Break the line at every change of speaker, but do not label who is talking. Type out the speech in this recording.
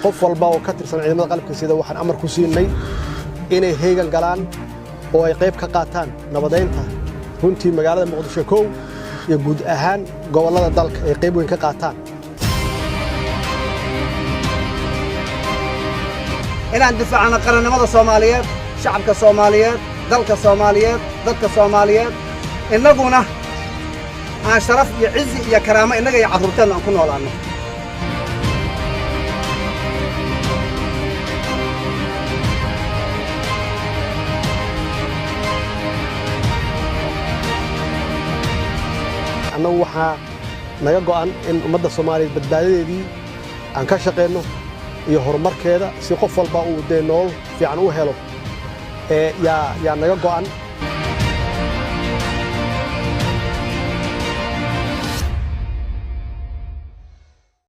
Qof walba oo ka tirsan ciidamada qalabka sida waxaan amar ku siinay inay heegan galaan oo ay qayb ka qaataan nabadaynta runtii magaalada Muqdisho kow iyo guud ahaan gobollada dalka ay qayb weyn ka qaataan.
Inaan difaacno qarannimada Soomaaliyeed, shacabka Soomaaliyeed, dalka Soomaaliyeed, dadka Soomaaliyeed, innaguna aan sharaf iyo cizi iyo karaamo innaga iyo carruurteenna aan ku noolaanno.
Annagu waxaa naga go'an in ummadda Soomaaliyeed badbaadadeedii aan ka shaqayno iyo horumarkeeda, si qof walba uu dee nolol fiican u helo yaa naga go'an.